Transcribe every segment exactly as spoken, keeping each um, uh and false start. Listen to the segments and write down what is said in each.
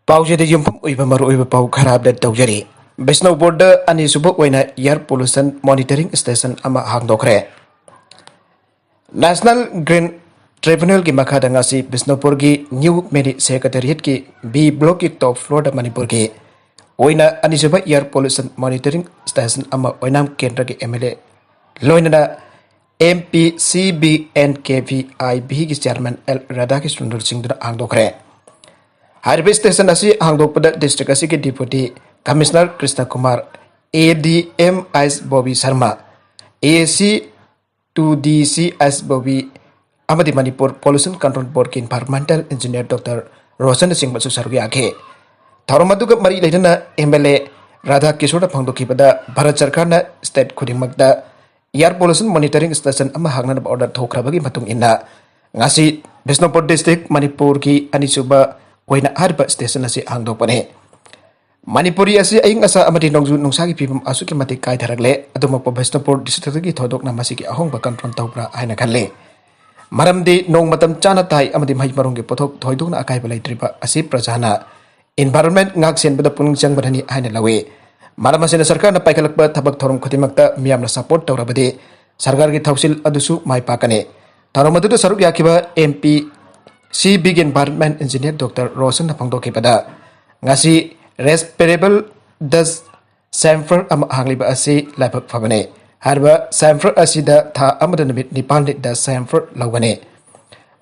ꯄꯥꯎꯁꯤꯗ ꯌꯨꯝꯐꯝ ꯑꯣꯏꯕ ꯃꯔꯨꯑꯣꯏꯕ ꯄꯥꯎ ꯈꯔ ꯑꯞꯗꯦꯠ ꯇꯧꯖꯔꯤ꯫ ꯕꯤꯁꯅꯨꯄꯨꯔꯗ ꯑꯅꯤꯁꯨꯕ ꯑꯣꯏꯅ ꯏꯌꯔ ꯄꯣꯂꯨꯁꯟ ꯃꯣꯅꯤꯇꯔꯤꯡ ꯁ꯭ꯇꯦꯁꯟ ꯑꯃ ꯍꯥꯡꯗꯣꯛꯈ꯭ꯔꯦ꯫ ꯅꯦꯁꯅꯦꯜ ꯒ꯭ꯔꯤꯟ ꯇ꯭ꯔꯤꯕ꯭ꯌꯨꯅꯦꯜꯒꯤ ꯃꯈꯥꯗ ꯉꯁꯤ ꯕꯤꯁꯅꯨꯄꯨꯔꯒꯤ ꯅ꯭ꯌꯨ ꯃꯤꯅꯤ ꯁꯦꯀ꯭ꯔꯦꯇꯦꯔꯤꯌꯦꯠꯀꯤ ꯕꯤ ꯕ꯭ꯂꯣꯛꯀꯤ ꯇꯣꯞ ꯐ꯭ꯂꯣꯔꯗ ꯃꯅꯤꯄꯨꯔꯒꯤ ꯑꯣꯏꯅ ꯑꯅꯤꯁꯨꯕ ꯏꯌꯔ ꯄꯣꯂꯨꯁꯟ ꯃꯣꯅꯤꯇꯔꯤꯡ ꯁ꯭ꯇꯦꯁꯟ ꯑꯃ ꯑꯣꯏꯅꯥꯝ ꯀꯦꯟꯗ꯭ꯔꯒꯤ ꯑꯦꯝ ꯑꯦꯜ ꯑꯦ ꯂꯣꯏꯅꯅ M P C B N K V I ꯚꯤꯒꯤ ꯆꯤꯌꯥꯔꯃꯦꯟ ꯑꯦꯜ ꯔꯥꯙꯥꯀ꯭ꯔꯤꯁꯅꯟ ꯂꯨꯆꯤꯡꯗꯨꯅ ꯍꯥꯡꯗꯣꯛꯈ꯭ꯔꯦ꯫ ꯍꯥꯏꯔꯤꯕ ꯁ꯭ꯇꯦꯁꯟ ꯑꯁꯤ ꯍꯥꯡꯗꯣꯛꯄꯗ ꯗꯤꯁꯇ꯭ꯔꯤꯛ ꯑꯁꯤꯒꯤ deputy commissioner Krishna Kumar, A D M ꯑꯥꯏꯁ Bobby Sharma, A C to D C ꯑꯥꯏꯁ ꯕꯣꯕꯤ ꯑꯃꯗꯤ ꯃꯅꯤꯄꯨꯔ ꯄꯣꯂꯨꯁꯟ ꯀꯟꯇ꯭ꯔꯣꯜ ꯕꯣꯔꯗꯀꯤ ꯏꯟꯚꯥꯏꯔꯣꯟꯃꯦꯟꯇꯦꯜ ꯏꯟꯖꯤꯅꯤꯌꯔ ꯗꯣꯛꯇꯔ ꯔꯣꯁꯟꯅꯆꯤꯡꯕꯁꯨ ꯁꯔꯨꯛ ꯌꯥꯈꯤ꯫ ꯊꯧꯔꯝ ꯑꯗꯨꯒ ꯃꯔꯤ ꯂꯩꯅꯅ ꯑꯦꯝ ꯑꯦꯜ ꯑꯦ ꯔꯥꯙꯥ ꯀꯤꯁꯣꯔꯅ ꯐꯣꯡꯗꯣꯛꯈꯤꯕꯗ, ꯚꯥꯔꯠ ꯁꯔꯀꯥꯔꯅ ꯁ꯭ꯇꯦꯠ ꯈꯨꯗꯤꯡꯃꯛꯇ ꯏꯌꯔ ꯄꯣꯂꯨꯁꯟ ꯃꯣꯅꯤꯇꯔꯤꯡ ꯁ꯭ꯇꯦꯁꯟ ꯑꯃ ꯍꯥꯡꯅꯅꯕ ꯑꯣꯔꯗꯔ ꯊꯣꯛꯈ꯭ꯔꯕꯒꯤ ꯃꯇꯨꯡ ꯏꯟꯅ ꯉꯁꯤ ꯕꯤꯁꯅꯨꯄꯨꯔ ꯗꯤꯁꯇ꯭ꯔꯤꯛ ꯃꯅꯤꯄꯨꯔꯒꯤ ꯑꯅꯤꯁꯨꯕ ꯑꯣꯏꯅ ꯍꯥꯏꯔꯤꯕ ꯁ꯭ꯇꯦꯁꯟ ꯑꯁꯤ ꯍꯥꯡꯗꯣꯛꯄꯅꯤ꯫ ꯃꯅꯤꯄꯨꯔꯤ ꯑꯁꯤ ꯑꯏꯪ ꯑꯁꯥ ꯑꯃꯗꯤ ꯅꯣꯡꯖꯨ ꯅꯨꯡꯁꯥꯒꯤ ꯐꯤꯕꯝ ꯑꯁꯨꯛꯀꯤ ꯃꯇꯤꯛ ꯀꯥꯏꯊꯔꯛꯂꯦ꯫ ꯑꯗꯨꯃꯛꯄꯨ ꯕꯤꯁꯅꯨꯄꯨꯔ ꯗꯤꯁꯇ꯭ꯔꯤꯛꯇꯒꯤ ꯊꯣꯏꯗꯣꯛꯅ ꯃꯁꯤꯒꯤ ꯑꯍꯣꯡꯕ ꯀꯟꯐ꯭ꯔꯣꯟ ꯇꯧꯕ꯭ꯔꯥ ꯍꯥꯏꯅ ꯈꯜꯂꯤ꯫ ꯃꯔꯝꯗꯤ ꯅꯣꯡ ꯃꯇꯝ ꯆꯥꯅ ꯇꯥꯏ ꯑꯃꯗꯤ ꯃꯍꯩ ꯃꯔꯣꯡꯒꯤ ꯄꯣꯠꯊꯣꯛ ꯊꯣꯏꯗꯣꯛꯅ ꯑꯀꯥꯏꯕ ꯂꯩꯇ꯭ꯔꯤꯕ ꯑꯁꯤ ꯄ꯭ꯔꯖꯥꯅ ꯏꯟꯚꯥꯏꯔꯣꯟꯃꯦꯟ ꯉꯥꯛ ꯁꯦꯟꯕꯗ ꯄꯨꯛꯅꯤꯡ ꯆꯪꯕꯅꯅꯤ ꯍꯥꯏꯅ ꯂꯧꯏ꯫ ꯃꯔꯝ ꯑꯁꯤꯅ ꯁꯔꯀꯥꯔꯅ ꯄꯥꯏꯈꯠꯂꯛꯄ ꯊꯕꯛ ꯊꯧꯔꯝ ꯈꯨꯗꯤꯡꯃꯛꯇ ꯃꯤꯌꯥꯝꯅ ꯁꯄꯣꯔꯠ ꯇꯧꯔꯕꯗꯤ ꯁꯔꯀꯥꯔꯒꯤ ꯊꯧꯁꯤꯜ ꯑꯗꯨꯁꯨ ꯃꯥꯏ ꯄꯥꯛꯀꯅꯤ꯫ ꯊꯧꯔꯝ ꯑꯗꯨꯗ ꯁꯔꯨꯛ ꯌꯥꯈꯤꯕ ꯑꯦꯝ ꯄꯤ ꯁꯤ ꯕꯤꯒꯤ ꯏꯟꯚꯥꯏꯔꯣꯟꯃꯦꯟ ꯏꯟꯖꯤꯅꯤꯌꯔ ꯗꯣꯛꯇꯔ ꯔꯣꯁꯟꯅ ꯐꯣꯡꯗꯣꯛꯈꯤꯕꯗ, ꯉꯁꯤ ꯔꯦꯁꯄꯤꯔꯦꯕꯜ ꯗꯁ ꯁꯦꯝꯐꯔ ꯑꯃ ꯍꯥꯡꯂꯤꯕ ꯑꯁꯤ ꯂꯥꯏꯕꯛ ꯐꯕꯅꯤ꯫ ꯍꯥꯏꯔꯤꯕ ꯁꯦꯝꯐꯔ ꯑꯁꯤꯗ ꯊꯥ ꯑꯃꯗ ꯅꯨꯃꯤꯠ ꯅꯤꯄꯥꯜꯅꯤ ꯗꯁ ꯁꯦꯝꯐꯔ ꯂꯧꯒꯅꯤ꯫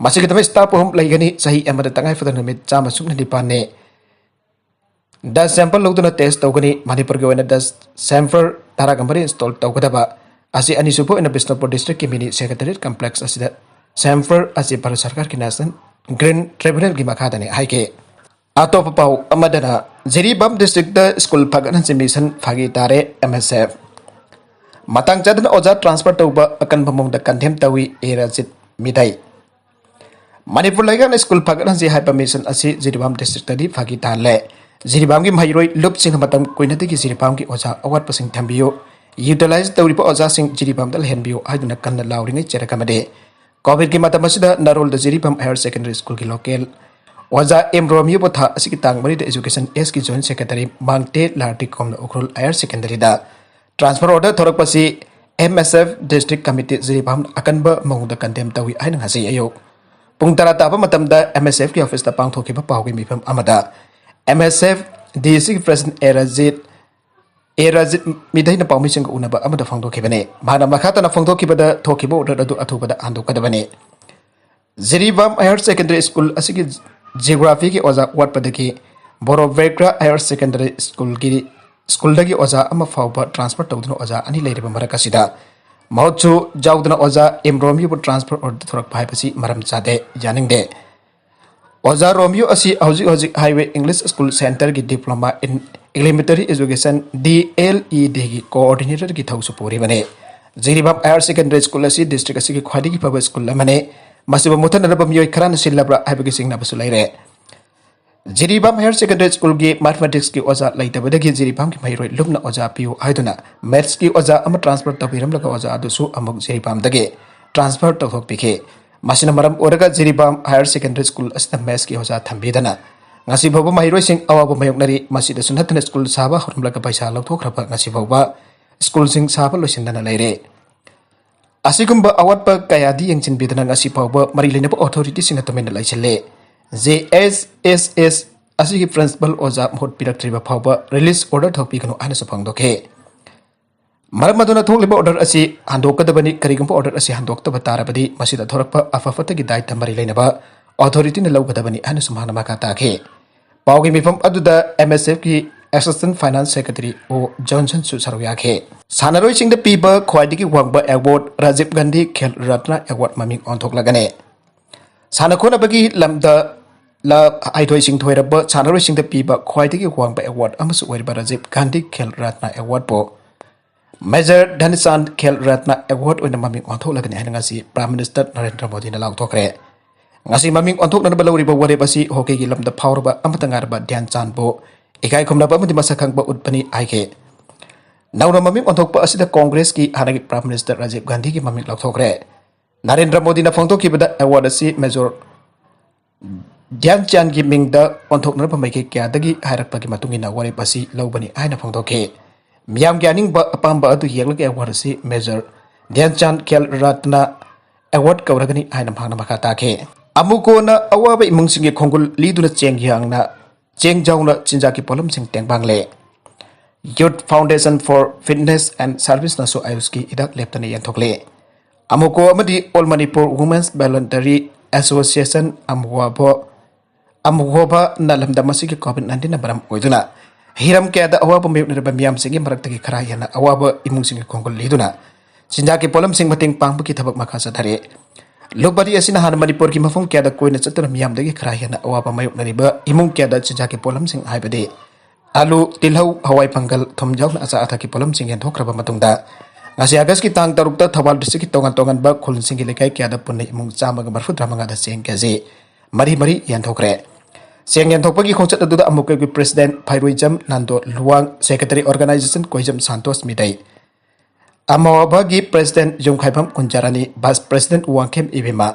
ꯃꯁꯤꯒꯤꯗꯃꯛ ꯁ꯭ꯇꯥꯐ ꯑꯍꯨꯝ ꯂꯩꯒꯅꯤ꯫ ꯆꯍꯤ ꯑꯃꯗ ꯇꯉꯥꯏ ꯐꯗꯅ ꯅꯨꯃꯤꯠ ꯆꯥꯝꯃ ꯁꯨꯞꯅ ꯅꯤꯄꯥꯜꯅꯤ ꯗꯁ ꯁꯦꯝꯄꯜ ꯂꯧꯗꯨꯅ ꯇꯦꯁ ꯇꯧꯒꯅꯤ꯫ ꯃꯅꯤꯄꯨꯔꯒꯤ ꯑꯣꯏꯅ ꯗꯁ ꯁꯦꯝꯐꯔ ꯇꯔꯥꯒ ꯃꯔꯤ ꯏꯟꯁꯇꯣꯜ ꯇꯧꯒꯗꯕ ꯑꯁꯤ ꯑꯅꯤꯁꯨꯕ ꯑꯣꯏꯅ ꯕꯤꯁꯅꯨꯄꯨꯔ ꯗꯤꯁꯇ꯭ꯔꯤꯛꯀꯤ ꯃꯤꯅꯤ ꯁꯦꯀ꯭ꯔꯦꯇꯦꯔꯤꯌꯦꯠ ꯀꯝꯄ꯭ꯂꯦꯛꯁ ꯑꯁꯤꯗ ꯁꯦꯝꯐꯔ ꯑꯁꯤ ꯚꯥꯔꯠ ꯁꯔꯀꯥꯔꯒꯤ ꯅꯦꯁꯅꯦꯜ ꯒ꯭ꯔꯤꯟ ꯇ꯭ꯔꯤꯕ꯭ꯌꯨꯅꯦꯜꯒꯤ ꯃꯈꯥꯗꯅꯤ ꯍꯥꯏꯈꯤ꯫ ꯑꯇꯣꯞꯄ ꯄꯥꯎ ꯑꯃꯗꯅ, ꯖꯤꯔꯤꯕꯥꯝ ꯗꯤꯁꯇ꯭ꯔꯤꯛꯇ ꯁ꯭ꯀꯨꯜ ꯐꯒꯠꯍꯟꯁꯤ ꯃꯤꯁꯟ ꯐꯥꯒꯤ ꯇꯥꯔꯦ, ꯑꯦꯝ ꯑꯦꯁ ꯑꯦꯐ꯫ ꯃꯇꯥꯡ ꯆꯥꯗꯅ ꯑꯣꯖꯥ ꯇ꯭ꯔꯥꯟꯁꯐꯔ ꯇꯧꯕ ꯑꯀꯟꯕ ꯃꯑꯣꯡꯗ ꯀꯟꯗꯦꯝ ꯇꯧꯏ, ꯑꯦ ꯔꯖꯤꯠ ꯃꯤꯇꯩ꯫ ꯃꯅꯤꯄꯨꯔ ꯂꯩꯉꯥꯛꯅ ꯁ꯭ꯀꯨꯜ ꯐꯒꯠꯍꯟꯁꯤ ꯍꯥꯏꯕ ꯃꯤꯁꯟ ꯑꯁꯤ ꯖꯤꯔꯤꯕꯥꯝ ꯗꯤꯁꯇ꯭ꯔꯤꯛꯇꯗꯤ ꯐꯥꯒꯤ ꯇꯥꯍꯜꯂꯦ꯫ ꯖꯤꯔꯤꯕꯥꯝꯒꯤ ꯃꯍꯩꯔꯣꯏ ꯂꯨꯞꯁꯤꯡꯅ ꯃꯇꯝ ꯀꯨꯏꯅꯗꯒꯤ ꯖꯤꯔꯤꯕꯥꯝꯒꯤ ꯑꯣꯖꯥ ꯑꯋꯥꯠꯄꯁꯤꯡ ꯊꯝꯕꯤꯌꯨ, ꯌꯨꯇꯤꯂꯥꯏꯖ ꯇꯧꯔꯤꯕ ꯑꯣꯖꯥꯁꯤꯡ ꯖꯤꯔꯤꯕꯥꯝꯗ ꯂꯩꯍꯟꯕꯤꯌꯨ ꯍꯥꯏꯗꯨꯅ ꯀꯟꯅ ꯂꯥꯎꯔꯤꯉꯩ ꯆꯦꯔꯛ ꯑꯃꯗꯤ ꯀꯣꯚꯤꯗꯀꯤ ꯃꯇꯝ ꯑꯁꯤꯗ ꯅꯔꯣꯜꯗ ꯖꯤꯔꯤꯕꯥꯝ ꯍꯥꯌꯔ ꯁꯦꯀꯦꯟꯗꯔꯤ ꯁ꯭ꯀꯨꯜꯒꯤ ꯂꯣꯀꯦꯜ ꯑꯣꯖꯥ ꯑꯦꯝ ꯔꯣꯃꯤꯌꯣꯕꯨ ꯊꯥ ꯑꯁꯤꯒꯤ ꯇꯥꯡ ꯃꯔꯤꯗ Education S ꯀꯤ Joint Secretary Mangte ꯂꯥꯔꯇꯤꯀꯣꯝꯅ Ukhrul Higher Secondary ꯗ transfer order ꯊꯣꯔꯛꯄꯁꯤ M S F District Committee ꯖꯤꯔꯤꯕꯥꯝꯅ ꯑꯀꯟꯕ ꯃꯑꯣꯡꯗ condemn ꯇꯧꯏ ꯍꯥꯏꯅ ꯉꯁꯤ ꯑꯌꯨꯛ ꯄꯨꯡ ꯇꯔꯥ ꯇꯥꯕ ꯃꯇꯝꯗ M S F ꯀꯤ office ꯇ ꯄꯥꯡꯊꯣꯛꯈꯤꯕ ꯄꯥꯎꯒꯤ ꯃꯤꯐꯝ ꯑꯃꯗ M S F D C ꯒꯤ President ꯑꯦ ꯔꯖꯤꯠ, ꯑꯦ ꯔꯖꯤꯠ ꯃꯤꯗꯩꯅ ꯄꯥꯎꯃꯤꯁꯤꯡꯒ ꯎꯅꯕ ꯑꯃꯗ ꯐꯣꯡꯗꯣꯛꯈꯤꯕꯅꯤ꯫ ꯃꯍꯥꯛꯅ ꯃꯈꯥ ꯇꯥꯅ ꯐꯣꯡꯗꯣꯛꯈꯤꯕꯗ ꯊꯣꯛꯈꯤꯕ order ꯑꯗꯨ ꯑꯊꯨꯕꯗ ꯍꯟꯗꯣꯛꯀꯗꯕꯅꯤ꯫ ꯖꯤꯔꯤꯕꯥꯝ Higher Secondary School ꯑꯁꯤꯒꯤ geography ꯒꯤ ꯑꯣꯖꯥ ꯋꯥꯠꯄꯗꯒꯤ ꯕꯣꯔꯣ ꯕꯦꯀ꯭ꯔꯥ Higher Secondary School ꯒꯤ, school ꯗꯒꯤ ꯑꯣꯖꯥ ꯑꯃ ꯐꯥꯎꯕ transfer ꯇꯧꯗꯨꯅ ꯑꯣꯖꯥ ꯑꯅꯤ ꯂꯩꯔꯤꯕ ꯃꯔꯛ ꯑꯁꯤꯗ ꯃꯍꯨꯠꯁꯨ ꯌꯥꯎꯗꯅ ꯑꯣꯖꯥ ꯑꯦꯝ ꯔꯣꯃꯤꯌꯣꯕꯨ transfer order ꯊꯣꯔꯛꯄ ꯍꯥꯏꯕꯁꯤ ꯃꯔꯝ ꯆꯥꯗꯦ, ꯌꯥꯅꯤꯡꯗꯦ꯫ ꯑꯣꯖꯥ ꯔꯣꯃꯤꯌꯣ ꯑꯁꯤ ꯍꯧꯖꯤꯛ ꯍꯧꯖꯤꯛ Highway English School Center ꯒꯤ Diploma in Elementary Education, D L E D ꯒꯤ coordinator ꯒꯤ ꯊꯧꯁꯨ ꯄꯨꯔꯤꯕꯅꯤ꯫ ꯖꯤꯔꯤꯕꯥꯝ Higher Secondary School ꯑꯁꯤ district ꯑꯁꯤꯒꯤ ꯈ꯭ꯋꯥꯏꯗꯒꯤ ꯐꯕ school ꯑꯃꯅꯤ꯫ ꯃꯁꯤꯕꯨ ꯃꯨꯠꯊꯅꯅꯕ ꯃꯤꯑꯣꯏ ꯈꯔꯅ ꯁꯤꯜꯂꯕ꯭ꯔꯥ ꯍꯥꯏꯕꯒꯤ ꯆꯤꯡꯅꯕꯁꯨ ꯂꯩꯔꯦ꯫ ꯖꯤꯔꯤꯕꯥꯝ Higher Secondary School ꯒꯤ Mathematics ꯀꯤ ꯑꯣꯖꯥ ꯂꯩꯇꯕꯗꯒꯤ ꯖꯤꯔꯤꯕꯥꯝꯒꯤ ꯃꯍꯩꯔꯣꯏ ꯂꯨꯝꯅ ꯑꯣꯖꯥ ꯄꯤꯌꯨ ꯍꯥꯏꯗꯨꯅ Maths ꯀꯤ ꯑꯣꯖꯥ ꯑꯃ transfer ꯇꯧꯕꯤꯔꯝꯂꯒ ꯑꯣꯖꯥ ꯑꯗꯨꯁꯨ ꯑꯃꯨꯛ ꯖꯤꯔꯤꯕꯥꯝꯗꯒꯤ transfer ꯇꯧꯊꯣꯛꯄꯤꯈꯤ꯫ ꯃꯁꯤꯅ ꯃꯔꯝ ꯑꯣꯏꯔꯒ ꯖꯤꯔꯤꯕꯥꯝ Higher Secondary School ꯑꯁꯤꯗ Maths ꯀꯤ ꯑꯣꯖꯥ ꯊꯝꯕꯤꯗꯅ ꯉꯁꯤ ꯐꯥꯎꯕ ꯃꯍꯩꯔꯣꯏꯁꯤꯡ ꯑꯋꯥꯕ ꯃꯥꯌꯣꯛꯅꯔꯤ꯫ ꯃꯁꯤꯗꯁꯨ ꯅꯠꯇꯅ school ꯁꯥꯕ ꯍꯧꯔꯝꯂꯒ ꯄꯩꯁꯥ ꯂꯧꯊꯣꯛꯈ꯭ꯔꯕ ꯉꯁꯤ ꯐꯥꯎꯕ school ꯁꯤꯡ ꯁꯥꯕ ꯂꯣꯏꯁꯤꯟꯗꯅ ꯂꯩꯔꯦ꯫ ꯑꯁꯤꯒꯨꯝꯕ ꯑꯋꯥꯠꯄ ꯀꯌꯥꯗꯤ ꯌꯦꯡꯁꯤꯟꯕꯤꯗꯅ ꯉꯁꯤ ꯐꯥꯎꯕ ꯃꯔꯤ ꯂꯩꯅꯕ authority ꯁꯤꯡꯅ ꯇꯨꯃꯤꯟꯅ ꯂꯩꯁꯤꯜꯂꯦ꯫ J S S S ꯑꯁꯤꯒꯤ principal ꯑꯣꯖꯥ ꯃꯍꯨꯠ ꯄꯤꯔꯛꯇ꯭ꯔꯤꯕ ꯐꯥꯎꯕ release order ꯊꯣꯛꯄꯤꯒꯅꯨ ꯍꯥꯏꯅꯁꯨ ꯐꯣꯡꯗꯣꯛꯈꯤ꯫ ꯃꯔꯝ ꯑꯗꯨꯅ ꯊꯣꯛꯂꯤꯕ order ꯑꯁꯤ ꯍꯟꯗꯣꯛꯀꯗꯕꯅꯤ꯫ ꯀꯔꯤꯒꯨꯝꯕ order ꯑꯁꯤ ꯍꯟꯗꯣꯛꯇꯕ ꯇꯥꯔꯕꯗꯤ ꯃꯁꯤꯗ ꯊꯣꯔꯛꯄ ꯑꯐ ꯐꯠꯇꯒꯤ ꯗꯥꯏꯇ ꯃꯔꯤ ꯂꯩꯅꯕ authority ꯅ ꯂꯧꯒꯗꯕꯅꯤ ꯍꯥꯏꯅꯁꯨ ꯃꯍꯥꯛꯅ ꯃꯈꯥ ꯇꯥꯈꯤ꯫ ꯄꯥꯎꯒꯤ ꯃꯤꯐꯝ ꯑꯗꯨꯗ M S F ꯀꯤ Assistant Finance Secretary O Johnson ꯁꯨ ꯁꯔꯨꯛ ꯌꯥꯈꯤ꯫ ꯁꯥꯟꯅꯔꯣꯏꯁꯤꯡꯗ ꯄꯤꯕ ꯈ꯭ꯋꯥꯏꯗꯒꯤ ꯋꯥꯡꯕ award Rajiv Gandhi Khel Ratna Award ꯃꯃꯤꯡ ꯑꯣꯟꯊꯣꯛꯂꯒꯅꯤ꯫ ꯁꯥꯟꯅ ꯈꯣꯠꯅꯕꯒꯤ ꯂꯝꯗ ꯂ-, ꯍꯩꯊꯣꯏ ꯁꯤꯡꯊꯣꯏꯔꯕ ꯁꯥꯟꯅꯔꯣꯏꯁꯤꯡꯗ ꯄꯤꯕ ꯈ꯭ꯋꯥꯏꯗꯒꯤ ꯋꯥꯡꯕ award ꯑꯃꯁꯨ ꯑꯣꯏꯔꯤꯕ Rajiv Gandhi Khel Ratna Award ꯄꯨ Major Dhyanchandji Khel Ratna Award ꯑꯣꯏꯅ ꯃꯃꯤꯡ ꯑꯣꯟꯊꯣꯛꯂꯒꯅꯤ ꯍꯥꯏꯅ ꯉꯁꯤ Prime Minister ꯅꯔꯦꯟꯗ꯭ꯔ ꯃꯣꯗꯤꯅ ꯂꯥꯎꯊꯣꯛꯈ꯭ꯔꯦ꯫ ꯉꯁꯤ ꯃꯃꯤꯡ ꯑꯣꯟꯊꯣꯛꯅꯅꯕ ꯂꯧꯔꯤꯕ ꯋꯥꯔꯦꯞ ꯑꯁꯤ ꯍꯣꯀꯤꯒꯤ ꯂꯝꯗ ꯐꯥꯎꯔꯕ ꯑꯃꯠꯇ ꯉꯥꯏꯔꯕ ꯙ꯭ꯌꯥꯟ ꯆꯥꯟꯕꯨ ꯏꯀꯥꯏ ꯈꯨꯝꯅꯕ ꯑꯃꯗꯤ ꯃꯁꯛ ꯈꯪꯕ ꯎꯠꯄꯅꯤ ꯍꯥꯏꯈꯤ꯫ ꯅꯧꯅ ꯃꯃꯤꯡ ꯑꯣꯟꯊꯣꯛꯄ ꯑꯁꯤꯗ ꯀꯣꯡꯒ꯭ꯔꯦꯁꯀꯤ ꯍꯥꯟꯅꯒꯤ Prime Minister ꯔꯥꯖꯤꯕ ꯒꯥꯟꯙꯤꯒꯤ ꯃꯃꯤꯡ ꯂꯧꯊꯣꯛꯈ꯭ꯔꯦ꯫ ꯅꯔꯦꯟꯗ꯭ꯔ ꯃꯣꯗꯤꯅ ꯐꯣꯡꯗꯣꯛꯈꯤꯕꯗ award ꯑꯁꯤ Major ꯙ꯭ꯌꯥꯟ ꯆꯥꯟꯒꯤ ꯃꯤꯡꯗ ꯑꯣꯟꯊꯣꯛꯅꯔꯕ ꯃꯥꯏꯀꯩ ꯀꯌꯥꯗꯒꯤ ꯍꯥꯏꯔꯛꯄꯒꯤ ꯃꯇꯨꯡ ꯏꯟꯅ ꯋꯥꯔꯦꯞ ꯑꯁꯤ ꯂꯧꯕꯅꯤ ꯍꯥꯏꯅ ꯐꯣꯡꯗꯣꯛꯈꯤ꯫ ꯃꯤꯌꯥꯝꯒꯤ ꯑꯅꯤꯡꯕ ꯑꯄꯥꯝꯕ ꯑꯗꯨ ꯌꯦꯡꯂꯒ ꯑꯦꯋꯥꯔꯗ ꯑꯁꯤ ꯃꯦꯖꯔ ꯙ꯭ꯌꯥꯟ ꯆꯥꯟ ꯈꯦꯜ ꯔꯠꯅ ꯑꯦꯋꯥꯔꯗ ꯀꯧꯔꯒꯅꯤ ꯍꯥꯏꯅ ꯃꯍꯥꯛꯅ ꯃꯈꯥ ꯇꯥꯈꯤ꯫ ꯑꯃꯨꯀꯣꯅ ꯑꯋꯥꯕ ꯏꯃꯨꯡꯁꯤꯡꯒꯤ ꯈꯣꯡꯒꯨꯜ ꯂꯤꯗꯨꯅ ꯆꯦꯡ ꯌꯥꯡꯅ ꯆꯦꯡ ꯌꯥꯎꯅ ꯆꯤꯟꯖꯥꯛꯀꯤ ꯄꯣꯠꯂꯝꯁꯤꯡ ꯇꯦꯡꯕꯥꯡꯂꯦ꯫ Youth Foundation for Fitness and Service ꯅꯁꯨ ꯑꯥꯌꯨꯁꯀꯤ ꯍꯤꯗꯥꯛ ꯂꯦꯞꯇꯅ ꯌꯦꯟꯊꯣꯛꯂꯦ꯫ ꯑꯃꯨꯀꯣ ꯑꯃꯗꯤ All Manipur Women's Voluntary Association, ꯑꯃꯨꯋꯥꯕꯣ, ꯑꯃꯨꯋꯥꯕꯅ ꯂꯝꯗꯝ ꯑꯁꯤꯒꯤ COVID nineteen ꯅ ꯃꯔꯝ ꯑꯣꯏꯗꯨꯅ ꯍꯤꯔꯝ ꯀꯌꯥꯗ ꯑꯋꯥꯕ ꯃꯥꯌꯣꯛꯅꯔꯤꯕ ꯃꯤꯌꯥꯝꯁꯤꯡꯒꯤ ꯃꯔꯛꯇꯒꯤ ꯈꯔ ꯍꯦꯟꯅ ꯑꯋꯥꯕ ꯏꯃꯨꯡꯁꯤꯡꯒꯤ ꯈꯣꯡꯒꯨꯜ ꯂꯤꯗꯨꯅ ꯆꯤꯟꯖꯥꯛꯀꯤ ꯄꯣꯠꯂꯝꯁꯤꯡ ꯃꯇꯦꯡ ꯄꯥꯡꯕꯒꯤ ꯊꯕꯛ ꯃꯈꯥ ꯆꯠꯊꯔꯤ꯫ ꯂꯨꯄꯥꯗꯤ ꯑꯁꯤꯅ ꯍꯥꯟꯅ ꯃꯅꯤꯄꯨꯔꯒꯤ ꯃꯐꯝ ꯀꯌꯥꯗ ꯀꯣꯏꯅ ꯆꯠꯇꯨꯅ ꯃꯤꯌꯥꯝꯗꯒꯤ ꯈꯔ ꯍꯦꯟꯅ ꯑꯋꯥꯕ ꯃꯥꯌꯣꯛꯅꯔꯤꯕ ꯏꯃꯨꯡ ꯀꯌꯥꯗ ꯆꯤꯟꯖꯥꯛꯀꯤ ꯄꯣꯠꯂꯝꯁꯤꯡ ꯍꯥꯏꯕꯗꯤ ꯑꯂꯨ, ꯇꯤꯜꯍꯧ, ꯍꯋꯥꯏ ꯄꯥꯡꯒꯜ, ꯊꯨꯝ ꯌꯥꯎꯅ ꯑꯆꯥ ꯑꯊꯛꯀꯤ ꯄꯣꯠꯂꯝꯁꯤꯡ ꯌꯦꯟꯊꯣꯛꯈ꯭ꯔꯕ ꯃꯇꯨꯡꯗ, ꯉꯁꯤ ꯑꯥꯒꯁꯀꯤ ꯇꯥꯡ ꯇꯔꯨꯛꯇ ꯊꯧꯕꯥꯜ ꯗꯤꯁꯇ꯭ꯔꯤꯛꯀꯤ ꯇꯣꯉꯥꯟ ꯇꯣꯉꯥꯟꯕ ꯈꯨꯜꯁꯤꯡꯒꯤ ꯂꯩꯀꯥꯏ ꯀꯌꯥꯗ ꯄꯨꯟꯅ ꯏꯃꯨꯡ ꯆꯥꯝꯃꯒ ꯃꯔꯤꯐꯨꯇꯔꯥ ꯃꯉꯥꯗ ꯆꯦꯡ ꯀꯦꯖꯤ ꯃꯔꯤ ꯃꯔꯤ ꯌꯦꯟꯊꯣꯛꯈ꯭ꯔꯦ꯫ ꯆꯦꯡ ꯌꯦꯟꯊꯣꯛꯄꯒꯤ ꯈꯣꯡꯆꯠ ꯑꯗꯨꯗ ꯑꯃꯨꯛꯀꯒꯤ president Phairoijam Nando Luwang, secretary organisation Koijam Santosh ꯃꯤꯗꯩ, ꯑꯃꯋꯥꯕꯒꯤ president Yumkhaibam Kunjarani, vice president Wangkhem Ibemma,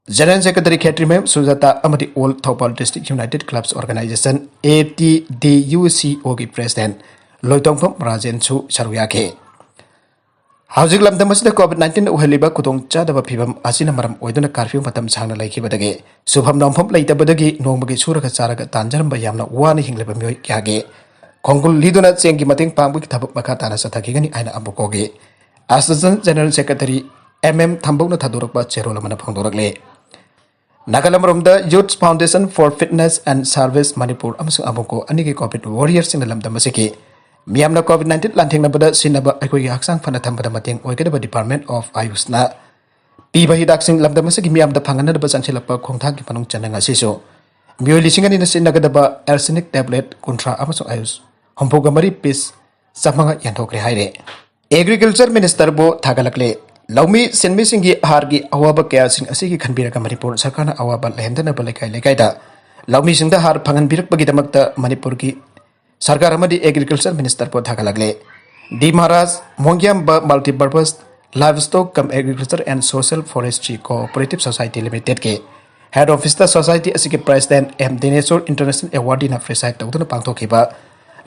general secretary Khetrimayum Sujata ꯑꯃꯗꯤ all Thoubal district united clubs organisation, ATDUCO ꯒꯤ ꯄ꯭ꯔꯦꯁꯤꯗꯦꯟ ꯂꯣꯏꯇꯣꯡꯐꯝ ꯔꯥꯖꯦꯟꯁꯨ ꯁꯔꯨꯛ ꯌꯥꯈꯤ꯫ ꯍꯧꯖꯤꯛ ꯂꯝꯗꯝ ꯑꯁꯤꯗ COVID nineteen ꯅ ꯑꯣꯏꯍꯜꯂꯤꯕ ꯈꯨꯗꯣꯡꯆꯥꯗꯕ ꯐꯤꯕꯝ ꯑꯁꯤꯅ ꯃꯔꯝ ꯑꯣꯏꯗꯨꯅ ꯀꯥꯔꯐ꯭ꯌꯨ ꯃꯇꯝ ꯁꯥꯡꯅ ꯂꯩꯈꯤꯕꯗꯒꯤ ꯁꯨꯐꯝ ꯅꯣꯝꯐꯝ ꯂꯩꯇꯕꯗꯒꯤ ꯅꯣꯡꯃꯒꯤ ꯁꯨꯔꯒ ꯆꯥꯔꯒ ꯇꯥꯟꯖꯔꯝꯕ ꯌꯥꯝꯅ ꯋꯥꯅ ꯍꯤꯡꯂꯤꯕ ꯃꯤꯑꯣꯏ ꯀꯌꯥꯒꯤ ꯈꯣꯡꯒꯨꯜ ꯂꯤꯗꯨꯅ ꯆꯦꯡꯒꯤ ꯃꯇꯦꯡ ꯄꯥꯡꯕꯒꯤ ꯊꯕꯛ ꯃꯈꯥ ꯇꯥꯅ ꯆꯠꯊꯈꯤꯒꯅꯤ ꯍꯥꯏꯅ ꯑꯃꯨꯀꯣꯒꯤ assistant general secretary M M ꯊꯝꯕꯧꯅ ꯊꯥꯗꯣꯔꯛꯄ ꯆꯦꯔꯣꯜ ꯑꯃꯅ ꯐꯣꯡꯗꯣꯔꯛꯂꯤ꯫ Nagaland Youth Foundation for Fitness and Service Manipur ꯑꯃꯁꯨꯡ ꯑꯃꯨꯀꯣ ꯑꯅꯤꯒꯤ COVID ꯋꯥꯔꯤꯌꯔꯁꯤꯡꯅ ꯂꯝꯗꯝ ꯑꯁꯤꯒꯤ ꯃꯤꯌꯥꯝꯅ COVID nineteen ꯂꯥꯟꯊꯦꯡꯅꯕꯗ ꯁꯤꯖꯤꯟꯅꯕ ꯑꯩꯈꯣꯏꯒꯤ ꯍꯛꯆꯥꯡ ꯐꯅ ꯊꯝꯕꯗ ꯃꯇꯦꯡ ꯑꯣꯏꯒꯗꯕ Department of AYUSꯅ ꯄꯤꯕ ꯍꯤꯗꯥꯛꯁꯤꯡ ꯂꯝꯗꯝ ꯑꯁꯤꯒꯤ ꯃꯤꯌꯥꯝꯗ ꯐꯪꯍꯟꯅꯕ ꯆꯪꯁꯤꯜꯂꯛꯄ ꯈꯣꯡꯊꯥꯡꯒꯤ ꯃꯅꯨꯡ ꯆꯟꯅ ꯉꯁꯤꯁꯨ ꯃꯤꯑꯣꯏ ꯂꯤꯁꯤꯡ ꯑꯅꯤꯅ ꯁꯤꯖꯤꯟꯅꯒꯗꯕ arsenic tablet ꯀꯨꯟꯊ꯭ꯔꯥ ꯑꯃꯁꯨꯡ ꯑꯥꯌꯨꯁ ꯍꯨꯝꯐꯨꯒ ꯃꯔꯤ piece ꯆꯥꯝꯃꯉꯥ ꯌꯦꯟꯊꯣꯛꯈ꯭ꯔꯦ ꯍꯥꯏꯔꯦ꯫ Agriculture Ministerꯕꯨ ꯊꯥꯒꯠꯂꯛꯂꯦ꯫ ꯂꯧꯃꯤ ꯁꯤꯟꯃꯤꯁꯤꯡꯒꯤ ꯍꯥꯔꯒꯤ ꯑꯋꯥꯕ ꯀꯌꯥꯁꯤꯡ ꯑꯁꯤꯒꯤ ꯈꯟꯕꯤꯔꯒ ꯃꯅꯤꯄꯨꯔ ꯁꯔꯀꯥꯔꯅ ꯑꯋꯥꯕ ꯂꯩꯍꯟꯗꯅꯕ ꯂꯩꯀꯥꯏ ꯂꯩꯀꯥꯏꯗ ꯂꯧꯃꯤꯁꯤꯡꯗ ꯍꯥꯔ ꯐꯪꯍꯟꯕꯤꯔꯛꯄꯒꯤꯗꯃꯛꯇ ꯃꯅꯤꯄꯨꯔꯒꯤ ꯁꯔꯀꯥꯔ ꯑꯃꯗꯤ Agriculture Ministerꯕꯨ ꯊꯥꯒꯠꯂꯛꯂꯦ꯫ D Maharaj ꯃꯣꯡꯒ꯭ꯌꯥꯝꯕ Multipurpose Livestock cum Agriculture and Social Forestry Cooperative Society Limitedꯀꯤ Head Office ꯇ Society ꯑꯁꯤꯒꯤ President M Dineswar International Award ꯅ preside ꯇꯧꯗꯨꯅ ꯄꯥꯡꯊꯣꯛꯈꯤꯕ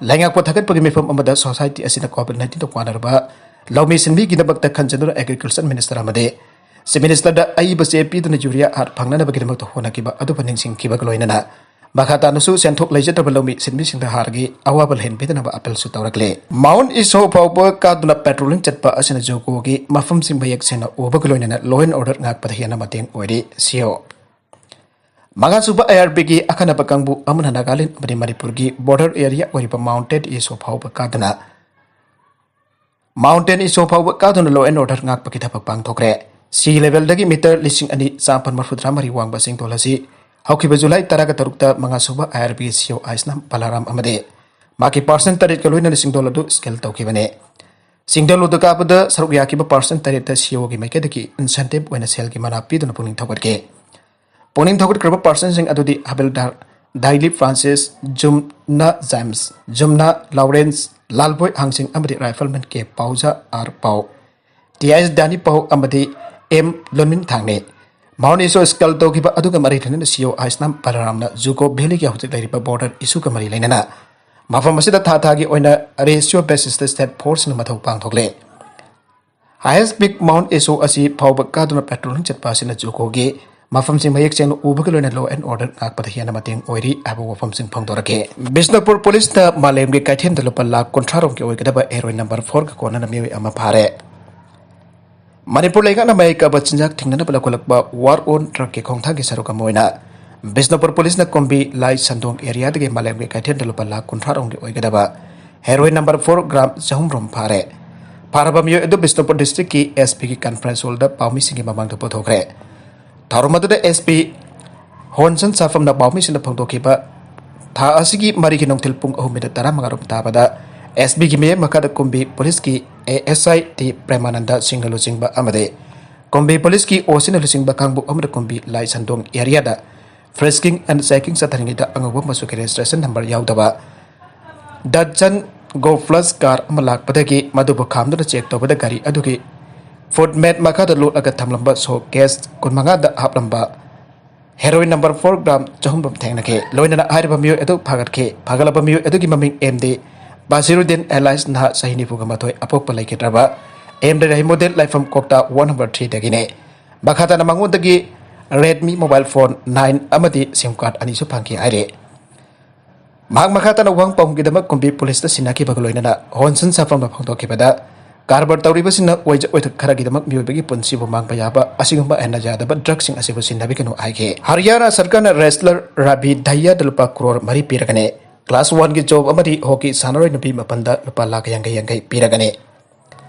ꯂꯩꯉꯥꯛꯄꯨ ꯊꯥꯒꯠꯄꯒꯤ ꯃꯤꯐꯝ ꯑꯃꯗ Society ꯑꯁꯤꯅ COVID nineteen ꯗ ꯋꯥꯅꯔꯕ ꯂꯧꯃꯤ ꯁꯤꯟꯃꯤꯒꯤꯗꯃꯛꯇ ꯈꯟꯖꯗꯨꯅ Agriculture Minister ꯑꯃꯗꯤ Chief Minister ꯗ ꯑꯏꯕ ꯆꯦ ꯄꯤꯗꯨꯅ urea ꯍꯥꯔ ꯐꯪꯅꯅꯕꯒꯤꯗꯃꯛꯇ ꯍꯣꯠꯅꯈꯤꯕ ꯑꯗꯨꯕꯨ ꯅꯤꯡꯁꯤꯡꯈꯤꯕꯒ ꯂꯣꯏꯅꯅ ꯃꯈꯥ ꯇꯥꯅꯁꯨ ꯁꯦꯟꯊꯣꯛ ꯂꯩꯖꯗ꯭ꯔꯕ ꯂꯧꯃꯤ ꯁꯤꯟꯃꯤꯁꯤꯡꯗ ꯍꯥꯔꯒꯤ ꯑꯋꯥꯕ ꯂꯩꯍꯟꯕꯤꯗꯅꯕ appeal ꯁꯨ ꯇꯧꯔꯛꯂꯦ꯫ Mount Iso ꯐꯥꯎꯕ ꯀꯥꯗꯨꯅ patrolling ꯆꯠꯄ ꯑꯁꯤꯅ ꯖꯨꯀꯣꯒꯤ ꯃꯐꯝꯁꯤꯡ ꯃꯌꯦꯛ ꯁꯦꯡꯅ ꯎꯕꯒ ꯂꯣꯏꯅꯅ law and order ꯉꯥꯛꯄꯗ ꯍꯦꯟꯅ ꯃꯇꯦꯡ ꯑꯣꯏꯔꯤ꯫ C O ꯃꯉꯥꯁꯨꯕ I R B ꯒꯤ ꯑꯈꯟꯅꯕ ꯀꯥꯡꯕꯨ ꯑꯃꯅ ꯅꯥꯒꯥꯂꯦꯟ ꯑꯃꯗꯤ ꯃꯅꯤꯄꯨꯔꯒꯤ border area ꯑꯣꯏꯔꯤꯕ Mountain Iso ꯐꯥꯎꯕ ꯀꯥꯗꯨꯅ Mountain Iso ꯐꯥꯎꯕ ꯀꯥꯗꯨꯅ law and order ꯉꯥꯛꯄꯒꯤ ꯊꯕꯛ ꯄꯥꯡꯊꯣꯛꯈ꯭ꯔꯦ꯫ Sea level ꯗꯒꯤ meter ꯂꯤꯁꯤꯡ ꯑꯅꯤ ꯆꯥꯃꯥꯄꯟ ꯃꯔꯤꯐꯨꯇꯔꯥ ꯃꯔꯤ ꯋꯥꯡꯕ ꯆꯤꯡꯗꯣꯜ ꯑꯁꯤ ꯍꯧꯈꯤꯕ July ꯇꯔꯥꯒ ꯇꯔꯨꯛꯇ ꯃꯉꯥꯁꯨꯕ I R B C O ꯑꯥꯏꯁꯅꯥꯝ ꯕꯂꯥꯔꯥꯝ ꯑꯃꯗꯤ ꯃꯍꯥꯛꯀꯤ person ꯇꯔꯦꯠꯀ ꯂꯣꯏꯅꯅ ꯆꯤꯡꯗꯣꯜ ꯑꯗꯨ scale ꯇꯧꯈꯤꯕꯅꯤ꯫ ꯆꯤꯡꯗꯣꯜ ꯑꯗꯨ ꯀꯥꯕꯗ ꯁꯔꯨꯛ ꯌꯥꯈꯤꯕ person ꯇꯔꯦꯠꯇ C O ꯒꯤ ꯃꯥꯏꯀꯩꯗꯒꯤ incentive ꯑꯣꯏꯅ ꯁꯦꯜꯒꯤ ꯃꯅꯥ ꯄꯤꯗꯨꯅ ꯄꯨꯛꯅꯤꯡ ꯊꯧꯒꯠꯈꯤ꯫ ꯄꯨꯛꯅꯤꯡ ꯊꯧꯒꯠꯈ꯭ꯔꯕ personꯁꯤꯡ ꯑꯗꯨꯗꯤ ꯍꯕꯤꯜꯗꯥꯔ ꯗꯥꯏꯂꯤ ꯐ꯭ꯔꯥꯟꯁꯤꯁ, ꯖꯨꯝꯅ ꯖꯦꯝꯁ, ꯖꯨꯝꯅ ꯂꯥꯎꯔꯦꯟꯁ, ꯂꯥꯜꯕꯣꯏ ꯍꯥꯡꯁꯤꯡ ꯑꯃꯗꯤ rifleman ꯀꯦ ꯄꯥꯎꯖꯥ ꯑꯥꯔ ꯄꯥꯎ, ꯇꯤ ꯑꯥꯏ ꯑꯦꯁ ꯗꯥꯅꯤ ꯄꯥꯎ ꯑꯃꯗꯤ ꯑꯦꯝ ꯂꯣꯟꯃꯤꯟ ꯊꯥꯡꯅꯤ꯫ Mount Iso scale ꯇꯧꯈꯤꯕ ꯑꯗꯨꯒ ꯃꯔꯤ ꯂꯩꯅꯅ C O ꯑꯥꯏꯁꯅꯥꯝ ꯕꯂꯔꯥꯝꯅ ꯖꯨꯀꯣ valley ꯒꯤ ꯍꯧꯖꯤꯛ ꯂꯩꯔꯤꯕ border issue ꯒ ꯃꯔꯤ ꯂꯩꯅꯅ ꯃꯐꯝ ꯑꯁꯤꯗ ꯊꯥ ꯊꯥꯒꯤ ꯑꯣꯏꯅ ratio basis ꯇ state force ꯁꯤꯡꯅ ꯃꯊꯧ ꯄꯥꯡꯊꯣꯛꯂꯦ꯫ Highest peak Mount Iso ꯑꯁꯤ ꯐꯥꯎꯕ ꯀꯥꯗꯨꯅ patrolling ꯆꯠꯄ ꯑꯁꯤꯅ ꯖꯨꯀꯣꯒꯤ ꯃꯐꯝꯁꯤꯡ ꯃꯌꯦꯛ ꯁꯦꯡꯅ ꯎꯕꯒ ꯂꯣꯏꯅ law and order ꯉꯥꯛꯄꯗ ꯍꯦꯟꯅ ꯃꯇꯦꯡ ꯑꯣꯏꯔꯤ ꯍꯥꯏꯕ ꯋꯥꯐꯝꯁꯤꯡ ꯐꯣꯡꯗꯣꯔꯛꯈꯤ꯫ ꯕꯤꯁꯅꯨꯄꯨꯔ ꯄꯨꯂꯤꯁꯅ ꯃꯥꯂꯦꯝꯒꯤ ꯀꯩꯊꯦꯜꯗ ꯂꯨꯄꯥ ꯂꯥꯈ ꯀꯨꯟꯊ꯭ꯔꯥ ꯔꯣꯝꯒꯤ ꯑꯣꯏꯒꯗꯕ heroin number four ꯒ ꯀꯣꯟꯅꯅ ꯃꯤꯑꯣꯏ ꯑꯃ ꯐꯥꯔꯦ꯫ ꯃꯅꯤꯄꯨꯔ ꯂꯩꯉꯥꯛꯅ ꯃꯌꯥꯏ ꯀꯥꯕ ꯆꯤꯟꯖꯥꯛ ꯊꯤꯡꯅꯅꯕ ꯂꯧꯈꯠꯂꯛꯄ war on drug ꯀꯤ ꯈꯣꯡꯊꯥꯡꯒꯤ ꯁꯔꯨꯛ ꯑꯃ ꯑꯣꯏꯅ ꯕꯤꯁꯅꯨꯄꯨꯔ ꯄꯨꯂꯤꯁꯅ ꯀꯨꯝꯕꯤ ꯂꯥꯏ ꯁꯟꯗꯣꯡ area ꯗꯒꯤ ꯃꯥꯂꯦꯝꯒꯤ ꯀꯩꯊꯦꯜꯗ ꯂꯨꯄꯥ ꯂꯥꯈ ꯀꯨꯟꯊ꯭ꯔꯥ ꯔꯣꯝꯒꯤ ꯑꯣꯏꯒꯗꯕ heroin number four gram ꯆꯍꯨꯝ ꯔꯣꯝ ꯐꯥꯔꯦ꯫ ꯐꯥꯔꯕ ꯃꯤꯑꯣꯏ ꯑꯗꯨ ꯕꯤꯁꯅꯨꯄꯨꯔ district ꯀꯤ S P ꯒꯤ conference hall ꯗ ꯄꯥꯎꯃꯤꯁꯤꯡꯒꯤ ꯃꯃꯥꯡꯗ ꯄꯨꯊꯣꯛꯈ꯭ꯔꯦ꯫ ꯊꯧꯔꯝ ꯑꯗꯨꯗ S P ꯍꯣꯟꯁꯟ ꯁꯥꯐꯝꯅ ꯄꯥꯎꯃꯤꯁꯤꯡꯗ ꯐꯣꯡꯗꯣꯛꯈꯤꯕ ꯊꯥ ꯑꯁꯤꯒꯤ ꯃꯔꯤꯒꯤ ꯅꯨꯡꯊꯤꯜ ꯄꯨꯡ ꯑꯍꯨꯝ minute ꯇꯔꯥꯃꯉꯥ ꯔꯣꯝ ꯇꯥꯕꯗ S P ꯒꯤ ꯃꯤꯠꯌꯦꯡ ꯃꯈꯥꯗ ꯀꯨꯝꯕꯤ ꯄꯨꯂꯤꯁꯀꯤ A S I ꯇꯤ ꯄ꯭ꯔꯦꯃꯥꯅꯟꯗ ꯁꯤꯡꯅ ꯂꯨꯆꯤꯡꯕ ꯑꯃꯗꯤ ꯀꯨꯝꯕꯤ ꯄꯨꯂꯤꯁꯀꯤ O C ꯅ ꯂꯨꯆꯤꯡꯕ ꯀꯥꯡꯕꯨ ꯑꯃꯅ ꯀꯨꯝꯕꯤ ꯂꯥꯏ ꯁꯟꯗꯣꯡ area the frisking and checking ꯆꯠꯊꯔꯤꯉꯩꯗ ꯑꯉꯧꯕ ꯃꯆꯨꯒꯤ registration number ꯌꯥꯎꯗꯕ Datsun Go Plus car ꯑꯃ ꯂꯥꯛꯄꯗꯒꯤ ꯃꯗꯨꯕꯨ ꯈꯥꯝꯗꯨꯅ check ꯇꯧꯕꯗ ꯒꯥꯔꯤ ꯑꯗꯨꯒꯤ foot mat ꯃꯈꯥꯗ ꯂꯣꯠꯂꯒ ꯊꯝꯂꯝꯕ soap case ꯀꯨꯟꯃꯉꯥꯗ ꯍꯥꯞꯂꯝꯕ ꯍꯦꯔꯣꯏꯟ ꯅꯝꯕꯔ ꯐꯣꯔ ꯒ꯭ꯔꯥꯝ ꯆꯍꯨꯝ ꯊꯦꯡꯅꯈꯤ꯫ ꯂꯣꯏꯅꯅ ꯍꯥꯏꯔꯤꯕ ꯃꯤꯑꯣꯏ ꯑꯗꯨ ꯐꯥꯒꯠꯈꯤ꯫ ꯐꯥꯒꯠꯂꯕ ꯃꯤꯑꯣꯏ ꯑꯗꯨꯒꯤ ꯃꯃꯤꯡ ꯑꯦꯝ ꯗꯤ ꯕꯥꯁꯤꯔꯨꯗꯤꯟ, alias ꯅꯍꯥ ꯆꯍꯤ ꯅꯤꯐꯨꯒ ꯃꯥꯊꯣꯏ, ꯑꯄꯣꯛꯄ ꯂꯩꯈꯤꯗ꯭ꯔꯕ ꯑꯦꯝ ꯗꯤ ꯔꯍꯤꯃꯨꯗꯤꯟ, ꯂꯩꯐꯝ ꯀꯣꯛꯇꯥ ꯋꯥꯟ ꯅꯝꯕꯔ ꯊ꯭ꯔꯤꯗꯒꯤꯅꯤ꯫ ꯃꯈꯥ ꯇꯥꯅ ꯃꯉꯣꯟꯗꯒꯤ ꯔꯦꯗꯃꯤ ꯃꯣꯕꯥꯏꯜ ꯐꯣꯟ ꯅꯥꯏꯟ ꯑꯃꯗꯤ ꯁꯤꯝ ꯀꯥꯔꯗ ꯑꯅꯤꯁꯨ ꯐꯪꯈꯤ ꯍꯥꯏꯔꯤ꯫ ꯃꯍꯥꯛ ꯃꯈꯥ ꯇꯥꯅ ꯋꯥꯍꯪ ꯄꯥꯎꯈꯨꯝꯒꯤꯗꯃꯛ ꯀꯨꯝꯕꯤ ꯄꯨꯂꯤꯁꯇ ꯁꯤꯟꯅꯈꯤꯕꯒ ꯂꯣꯏꯅꯅ ꯍꯣꯟꯁꯟ ꯁꯥꯐꯝꯅ ꯐꯣꯡꯗꯣꯛꯈꯤꯕꯗ, ꯀꯔꯕꯥꯔ ꯇꯧꯔꯤꯕꯁꯤꯡꯅ ꯑꯣꯏꯖ ꯑꯣꯏꯊꯣꯛ ꯈꯔꯒꯤꯗꯃꯛ ꯃꯤꯑꯣꯏꯕꯒꯤ ꯄꯨꯟꯁꯤꯕꯨ ꯃꯥꯡꯕ ꯌꯥꯕ ꯑꯁꯤꯒꯨꯝꯕ ꯍꯦꯟꯅ ꯌꯥꯗꯕ ꯗ꯭ꯔꯒꯁꯤꯡ ꯑꯁꯤꯕꯨ ꯁꯤꯖꯤꯟꯅꯕꯤꯒꯅꯨ ꯍꯥꯏꯈꯤ꯫ ꯍꯔꯤꯌꯥꯅꯥ ꯁꯔꯀꯥꯔꯅ ꯔꯦꯁꯂꯔ ꯔꯥꯕꯤ ꯗꯥꯍꯤꯌꯥꯗ ꯂꯨꯄꯥ ꯀ꯭ꯔꯣꯔ ꯃꯔꯤ ꯄꯤꯔꯒꯅꯤ꯫ ꯀ꯭ꯂꯥꯁ ꯋꯥꯟꯒꯤ ꯖꯣꯕ ꯑꯃꯗꯤ ꯍꯣꯀꯤ ꯁꯥꯟꯅꯔꯣꯏ ꯅꯨꯄꯤ ꯃꯥꯄꯟꯗ ꯂꯨꯄꯥ ꯂꯥꯈ ꯌꯥꯡꯈꯩ ꯌꯥꯡꯈꯩ ꯄꯤꯔꯒꯅꯤ꯫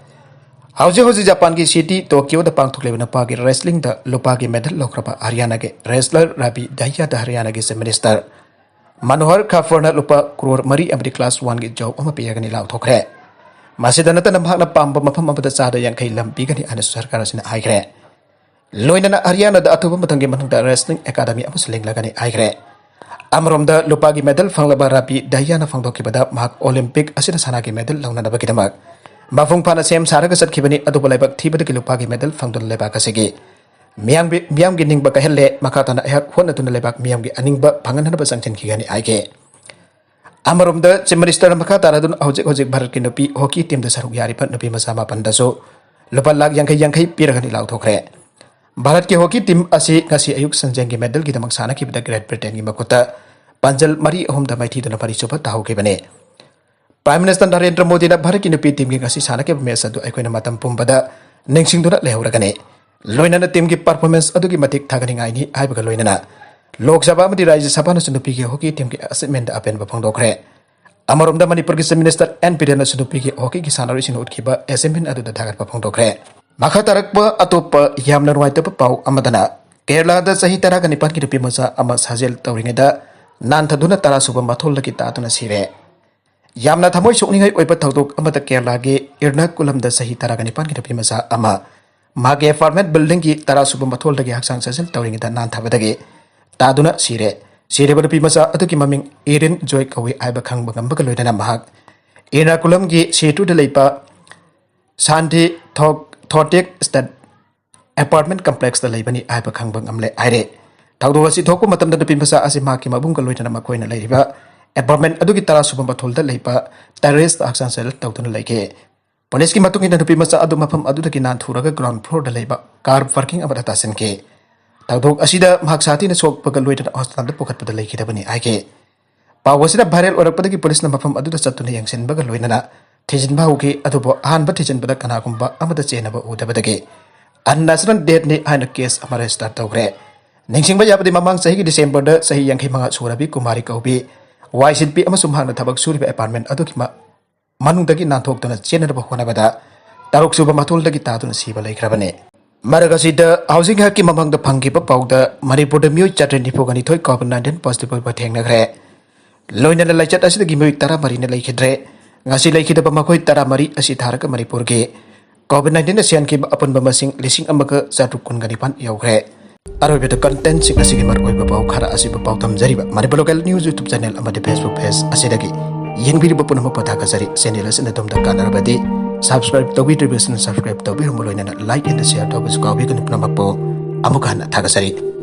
ꯍꯧꯖꯤꯛ ꯍꯧꯖꯤꯛ ꯖꯄꯥꯟꯒꯤ ꯁꯤꯇꯤ ꯇꯣꯀꯤꯌꯣꯗ ꯄꯥꯡꯊꯣꯛꯂꯤꯕ ꯅꯨꯄꯥꯒꯤ ꯔꯦꯁꯂꯤꯡꯗ ꯂꯨꯄꯥꯒꯤ medal ꯂꯧꯈ꯭ꯔꯕ ꯍꯔꯤꯌꯥꯅꯥꯒꯤ wrestler rabi ꯗꯥꯍꯤꯌꯥꯗ ꯍꯔꯤꯌꯥꯅꯥꯒꯤ chief minister ꯃꯅꯣꯍꯔ ꯈꯥꯐꯔꯅ ꯂꯨꯄꯥ ꯀ꯭ꯔꯣꯔ ꯃꯔꯤ ꯑꯃꯗꯤ ꯀ꯭ꯂꯥꯁ ꯋꯥꯟꯒꯤ ꯖꯣꯕ ꯑꯃ ꯄꯤꯔꯒꯅꯤ ꯂꯥꯎꯊꯣꯛꯈ꯭ꯔꯦ꯫ ꯃꯁꯤꯗ ꯅꯠꯇꯅ ꯃꯍꯥꯛꯅ ꯄꯥꯝꯕ ꯃꯐꯝ ꯑꯃꯗ ꯆꯥꯗ ꯌꯥꯡꯈꯩ ꯂꯝ ꯄꯤꯒꯅꯤ ꯍꯥꯏꯅꯁꯨ ꯁꯔꯀꯥꯔ ꯑꯁꯤꯅ ꯍꯥꯏꯈ꯭ꯔꯦ꯫ ꯂꯣꯏꯅꯅ ꯍꯔꯤꯌꯥꯅꯥꯗ ꯑꯊꯨꯕ ꯃꯇꯝꯒꯤ ꯃꯅꯨꯡꯗ ꯔꯦꯁꯂꯤꯡ ꯑꯦꯀꯥꯗꯃꯤ ꯑꯃꯁꯨ ꯂꯤꯡꯂꯒꯅꯤ ꯍꯥꯏꯈ꯭ꯔꯦ꯫ ꯑꯃꯔꯣꯝꯗ ꯂꯨꯄꯥꯒꯤ ꯃꯦꯗꯜ ꯐꯪꯂꯕ ꯔꯥꯕꯤ ꯗꯥꯍꯤꯌꯥꯅ ꯐꯣꯡꯗꯣꯛꯈꯤꯕꯗ, ꯃꯍꯥꯛ ꯑꯣꯂꯤꯝꯄꯤꯛ ꯑꯁꯤꯗ ꯁꯥꯟꯅꯒꯤ ꯃꯦꯗꯜ ꯂꯧꯅꯅꯕꯒꯤꯗꯃꯛ ꯃꯄꯨꯡ ꯐꯥꯅ ꯁꯦꯝ ꯁꯥꯔꯒ ꯆꯠꯈꯤꯕꯅꯤ, ꯑꯗꯨꯕꯨ ꯂꯥꯏꯕꯛ ꯊꯤꯕꯗꯒꯤ ꯂꯨꯄꯥꯒꯤ ꯃꯦꯗꯜ ꯐꯪꯗꯨꯅ ꯂꯩꯕꯥꯛ ꯑꯁꯤꯒꯤ ꯃꯤꯌꯥꯝꯒꯤ, ꯃꯤꯌꯥꯝꯒꯤ ꯅꯤꯡꯕ ꯀꯥꯏꯍꯜꯂꯦ꯫ ꯃꯈꯥ ꯇꯥꯅ ꯑꯩꯍꯥꯛ ꯍꯣꯠꯅꯗꯨꯅ ꯂꯩꯕꯥꯛ ꯃꯤꯌꯥꯝꯒꯤ ꯑꯅꯤꯡꯕ ꯐꯪꯍꯟꯅꯕ ꯆꯪꯁꯤꯟꯈꯤꯒꯅꯤ ꯍꯥꯏꯈꯤ꯫ ꯑꯃꯔꯣꯝꯗ ꯆꯤꯐ ꯃꯤꯅꯤꯁꯇꯔꯅ ꯃꯈꯥ ꯇꯥꯔꯗꯨꯅ ꯍꯧꯖꯤꯛ ꯍꯧꯖꯤꯛ ꯚꯥꯔꯠꯀꯤ ꯅꯨꯄꯤ ꯍꯣꯀꯤ ꯇꯤꯝꯗ ꯁꯔꯨꯛ ꯌꯥꯔꯤꯕ ꯅꯨꯄꯤ ꯃꯆꯥ ꯃꯥꯄꯟꯗꯁꯨ ꯂꯨꯄꯥ ꯂꯥꯈ ꯌꯥꯡꯈꯩ ꯌꯥꯡꯈꯩ ꯄꯤꯔꯒꯅꯤ ꯂꯥꯎꯊꯣꯛꯈ꯭ꯔꯦ꯫ ꯚꯥꯔꯠꯀꯤ ꯍꯣꯀꯤ ꯇꯤꯝ ꯑꯁꯤ ꯉꯁꯤ ꯑꯌꯨꯛ ꯁꯟꯖꯦꯟꯒꯤ ꯃꯦꯗꯜꯒꯤꯗꯃꯛ ꯁꯥꯟꯅꯈꯤꯕꯗ ꯒ꯭ꯔꯦꯠ ꯕ꯭ꯔꯤꯇꯦꯟꯒꯤ ꯃꯈꯨꯠꯇ ꯄꯥꯟꯖꯜ ꯃꯔꯤ ꯑꯍꯨꯝꯗ ꯃꯥꯏꯊꯤꯗꯨꯅ ꯃꯔꯤꯁꯨꯕ ꯇꯥꯍꯧꯈꯤꯕꯅꯤ꯫ ꯄ꯭ꯔꯥꯏꯝ ꯃꯤꯅꯤꯁꯇꯔ ꯅꯔꯦꯟꯗ꯭ꯔ ꯃꯣꯗꯤꯅ ꯚꯥꯔꯠꯀꯤ ꯅꯨꯄꯤ ꯇꯤꯝꯒꯤ ꯉꯁꯤ ꯁꯥꯟꯅꯈꯤꯕ ꯃꯦꯆ ꯑꯗꯨ ꯑꯩꯈꯣꯏꯅ ꯃꯇꯝ ꯄꯨꯝꯕꯗ ꯅꯤꯡꯁꯤꯡꯗꯨꯅ ꯂꯩꯍꯧꯔꯒꯅꯤ꯫ ꯂꯣꯏꯅꯅ ꯇꯤꯝꯒꯤ ꯄꯔꯐꯣꯔꯃꯦꯟꯁ ꯑꯗꯨꯒꯤ ꯃꯇꯤꯛ ꯊꯥꯒꯠꯅꯤꯡꯉꯥꯏꯅꯤ ꯍꯥꯏꯕꯒ ꯂꯣꯏꯅꯅ ꯂꯣꯛ ꯁꯚꯥ ꯑꯃꯗꯤ ꯔꯥꯖ꯭ꯌ ꯁꯚꯥꯅꯁꯨ ꯅꯨꯄꯤꯒꯤ ꯍꯣꯀꯤ ꯇꯤꯝꯒꯤ ꯑꯦꯆꯤꯚꯃꯦꯟꯗ ꯑꯄꯦꯟꯕ ꯐꯣꯡꯗꯣꯛꯈ꯭ꯔꯦ꯫ ꯑꯃꯔꯣꯝꯗ ꯃꯅꯤꯄꯨꯔꯒꯤ ꯆꯤꯐ ꯃꯤꯅꯤꯁꯇꯔ ꯑꯦꯟ ꯕꯤꯔꯦꯟꯅꯁꯨ ꯅꯨꯄꯤꯒꯤ ꯍꯣꯀꯤꯒꯤ ꯁꯥꯟꯅꯔꯣꯏꯁꯤꯡꯅ ꯎꯠꯈꯤꯕ ꯑꯦꯆꯤꯚꯃꯦꯟ ꯑꯗꯨꯗ ꯊꯥꯒꯠꯄ ꯐꯣꯡꯗꯣꯛꯈ꯭ꯔꯦ꯫ ꯃꯈꯥ ꯇꯥꯔꯛꯄ ꯑꯇꯣꯞꯄ ꯌꯥꯝꯅ ꯅꯨꯡꯉꯥꯏꯇꯕ ꯄꯥꯎ ꯑꯃꯗꯅ, ꯀꯦꯔꯂꯥꯗ ꯆꯍꯤ ꯇꯔꯥꯒ ꯅꯤꯄꯥꯟꯒꯤ ꯅꯨꯄꯤ ꯃꯆꯥ ꯑꯃ ꯁꯥꯖꯦꯜ ꯇꯧꯔꯤꯉꯩꯗ ꯅꯥꯟꯊꯗꯨꯅ ꯇꯔꯥꯁꯨꯕ ꯃꯊꯣꯜꯗꯒꯤ ꯇꯥꯗꯨꯅ ꯁꯤꯔꯦ꯫ ꯌꯥꯝꯅ ꯊꯃꯣꯏ ꯁꯣꯛꯅꯤꯡꯉꯥꯏ ꯑꯣꯏꯕ ꯊꯧꯗꯣꯛ ꯑꯃꯗ ꯀꯦꯔꯂꯥꯒꯤ ꯏꯔꯅꯀꯨꯂꯝꯗ ꯆꯍꯤ ꯇꯔꯥꯒ ꯅꯤꯄꯥꯟꯒꯤ ꯅꯨꯄꯤ ꯃꯆꯥ ꯑꯃ ꯃꯍꯥꯛꯀꯤ ꯑꯦꯄꯥꯔꯠꯃꯦꯟ ꯕꯤꯜꯗꯤꯡꯒꯤ ꯇꯔꯥꯁꯨꯕ ꯃꯊꯣꯜꯗꯒꯤ ꯍꯛꯆꯥꯡ ꯁꯥꯖꯦꯜ ꯇꯧꯔꯤꯉꯩꯗ ꯅꯥꯟꯊꯕꯗꯒꯤ ꯇꯥꯗꯨꯅ ꯁꯤꯔꯦ꯫ ꯁꯤꯔꯤꯕ ꯅꯨꯄꯤ ꯃꯆꯥ ꯑꯗꯨꯒꯤ ꯃꯃꯤꯡ ꯏꯔꯤꯟ ꯖꯣꯏ ꯀꯧꯏ ꯍꯥꯏꯕ ꯈꯪꯕ ꯉꯝꯕꯒ ꯂꯣꯏꯅꯅ ꯃꯍꯥꯛ ꯏꯔꯅꯀꯨꯂꯝꯒꯤ ꯁꯦꯇꯨꯗ ꯂꯩꯕ ꯁꯥꯟꯇꯤ ꯊꯣ-, ꯊꯣꯇꯦꯛ ꯁ꯭ꯇꯦꯠ ꯑꯦꯄꯥꯔꯠꯃꯦꯟ ꯀꯝꯄ꯭ꯂꯦꯛꯁꯇ ꯂꯩꯕꯅꯤ ꯍꯥꯏꯕ ꯈꯪꯕ ꯉꯝꯂꯦ ꯍꯥꯏꯔꯦ꯫ ꯊꯧꯗꯣꯛ ꯑꯁꯤ ꯊꯣꯛꯄ ꯃꯇꯝꯗ ꯅꯨꯄꯤ ꯃꯆꯥ ꯑꯁꯤ ꯃꯍꯥꯛꯀꯤ ꯃꯕꯨꯡꯒ ꯂꯣꯏꯅꯅ ꯃꯈꯣꯏꯅ ꯂꯩꯔꯤꯕ ꯑꯦꯄꯥꯔꯠꯃꯦꯟ ꯑꯗꯨꯒꯤ ꯇꯔꯥ ꯁꯨꯕ ꯃꯊꯣꯜꯗ ꯂꯩꯕ ꯇꯦꯔꯦꯁꯇ ꯍꯛꯆꯥꯡ ꯁꯥꯖꯦꯜ ꯇꯧꯗꯨꯅ ꯂꯩꯈꯤ꯫ ꯄꯨꯂꯤꯁꯀꯤ ꯃꯇꯨꯡ ꯏꯟꯅ ꯅꯨꯄꯤ ꯃꯆꯥ ꯑꯗꯨ ꯃꯐꯝ ꯑꯗꯨꯗꯒꯤ ꯅꯥꯟꯊꯣꯔꯒ ꯒ꯭ꯔꯥꯎꯟ ꯐ꯭ꯂꯣꯔꯗ ꯂꯩꯕ ꯀꯥꯔ ꯄꯥꯔꯀꯤꯡ ꯑꯃꯗ ꯇꯥꯁꯤꯟꯈꯤ꯫ ꯊꯧꯗꯣꯛ ꯑꯁꯤꯗ ꯃꯍꯥꯛ ꯁꯥꯊꯤꯅ ꯁꯣꯛꯄꯒ ꯂꯣꯏꯅꯅ ꯍꯣꯁꯄꯤꯇꯥꯜꯗ ꯄꯨꯈꯠꯄꯗ ꯂꯩꯈꯤꯗꯕꯅꯤ ꯍꯥꯏꯈꯤ꯫ ꯄꯥꯎ ꯑꯁꯤꯅ ꯚꯥꯏꯔꯦꯜ ꯑꯣꯏꯔꯛꯄꯗꯒꯤ ꯄꯨꯂꯤꯁꯅ ꯃꯐꯝ ꯑꯗꯨꯗ ꯆꯠꯇꯨꯅ ꯌꯦꯡꯁꯤꯟꯕꯒ ꯂꯣꯏꯅꯅ ꯊꯤꯖꯤꯟꯕ ꯍꯧꯈꯤ꯫ ꯑꯗꯨꯕꯨ ꯑꯍꯥꯟꯕ ꯊꯤꯖꯤꯟꯕꯗ ꯀꯅꯥꯒꯨꯝꯕ ꯑꯃꯠꯇ ꯆꯦꯟꯅꯕ ꯎꯗꯕꯗꯒꯤ ꯑꯟꯅꯦꯆꯔꯦꯜ ꯗꯦꯠꯅꯤ ꯍꯥꯏꯅ ꯀꯦꯁ ꯑꯃ ꯔꯦꯖꯤꯁꯇꯔ ꯇꯧꯈ꯭ꯔꯦ꯫ ꯅꯤꯡꯁꯤꯡꯕ ꯌꯥꯕꯗꯤ ꯃꯃꯥꯡ ꯆꯍꯤꯒꯤ ꯗꯤꯁꯦꯝꯕꯔꯗ ꯆꯍꯤ ꯌꯥꯡꯈꯩ ꯃꯉꯥ ꯁꯨꯔꯕꯤ ꯀꯨꯃꯥꯔꯤ ꯀꯧꯕꯤ ꯋꯥꯏ ꯁꯤꯠꯄꯤ ꯑꯃꯁꯨꯡ ꯃꯍꯥꯛꯅ ꯊꯕꯛ ꯁꯨꯔꯤꯕ ꯑꯦꯄꯥꯔꯠꯃꯦꯟ ꯑꯗꯨꯒꯤ ꯃ-, ꯃꯅꯨꯡꯗꯒꯤ ꯅꯥꯟꯊꯣꯛꯇꯨꯅ ꯆꯦꯟꯅꯅꯕ ꯍꯣꯠꯅꯕꯗ ꯇꯔꯨꯛ ꯁꯨꯕ ꯃꯊꯣꯜꯗꯒꯤ ꯇꯥꯗꯨꯅ ꯁꯤꯕ ꯂꯩꯈ꯭ꯔꯕꯅꯤ꯫ ꯃꯔꯛ ꯑꯁꯤꯗ ꯍꯧꯖꯤꯛ ꯉꯥꯏꯍꯥꯛꯀꯤ ꯃꯃꯥꯡꯗ ꯐꯪꯈꯤꯕ ꯄꯥꯎꯗ ꯃꯅꯤꯄꯨꯔꯗ ꯃꯤꯑꯣꯏ ꯆꯥꯇ꯭ꯔꯦꯠ ꯅꯤꯐꯨꯒ ꯅꯤꯊꯣꯏ ꯀꯣꯚꯤꯗ ꯅꯥꯏꯟꯇꯤꯟ ꯄꯣꯖꯤꯇꯤꯚ ꯑꯣꯏꯕ ꯊꯦꯡꯅꯈ꯭ꯔꯦ꯫ ꯂꯣꯏꯅꯅ ꯂꯥꯏꯆꯠ ꯑꯁꯤꯗꯒꯤ ꯃꯤꯑꯣꯏ ꯇꯔꯥꯃꯔꯤꯅ ꯂꯩꯈꯤꯗ꯭ꯔꯦ꯫ ꯉꯁꯤ ꯂꯩꯈꯤꯗꯕ ꯃꯈꯣꯏ ꯇꯔꯥꯃꯔꯤ ꯑꯁꯤ ꯊꯥꯔꯒ ꯃꯅꯤꯄꯨꯔꯒꯤ ꯀꯣꯚꯤꯗ ꯅꯥꯏꯟꯇꯤꯟꯅ ꯁꯤꯍꯟꯈꯤꯕ ꯑꯄꯨꯟꯕ ꯃꯁꯤꯡ ꯂꯤꯁꯤꯡ ꯑꯃꯒ ꯆꯥꯇ꯭ꯔꯨꯛ ꯀꯨꯟꯒ ꯅꯤꯄꯥꯟ ꯌꯧꯈ꯭ꯔꯦ꯫ ꯑꯔꯣꯏꯕꯗ ꯀꯟꯇꯦꯟꯁꯤꯡ ꯑꯁꯤꯒꯤ ꯃꯔꯨꯑꯣꯏꯕ ꯄꯥꯎ ꯈꯔ ꯑꯁꯤꯕꯨ ꯄꯥꯎꯗꯝꯖꯔꯤꯕ Manipur local news YouTube channel ꯑꯃꯗꯤ ꯐꯦꯁꯕꯨꯛ ꯄꯦꯖ ꯑꯁꯤꯗꯒꯤ ꯌꯦꯡꯕꯤꯔꯤꯕ ꯄꯨꯝꯅꯃꯛꯄꯨ ꯊꯥꯒꯠꯆꯔꯤ꯫ ꯆꯦꯅꯦꯜ ꯑꯁꯤꯅ ꯑꯗꯣꯝꯗ ꯀꯥꯟꯅꯔꯕꯗꯤ ꯁꯕꯁꯀ꯭ꯔꯥꯏꯕ ꯇꯧꯕꯤꯗ꯭ꯔꯤꯕꯁꯤꯡꯅ ꯁꯕꯁꯀ꯭ꯔꯥꯏꯕ ꯇꯧꯕꯤꯔꯝꯕ ꯂꯣꯏꯅꯅ ꯂꯥꯏꯛ ꯑꯦꯟ ꯁꯤꯌꯔ ꯇꯧꯕꯁꯨ ꯀꯥꯎꯕꯤꯒꯅꯨ꯫ ꯄꯨꯝꯅꯃꯛꯄꯨ ꯑꯃꯨꯛ ꯍꯟꯅ ꯊꯥꯒꯠꯆꯔꯤ꯫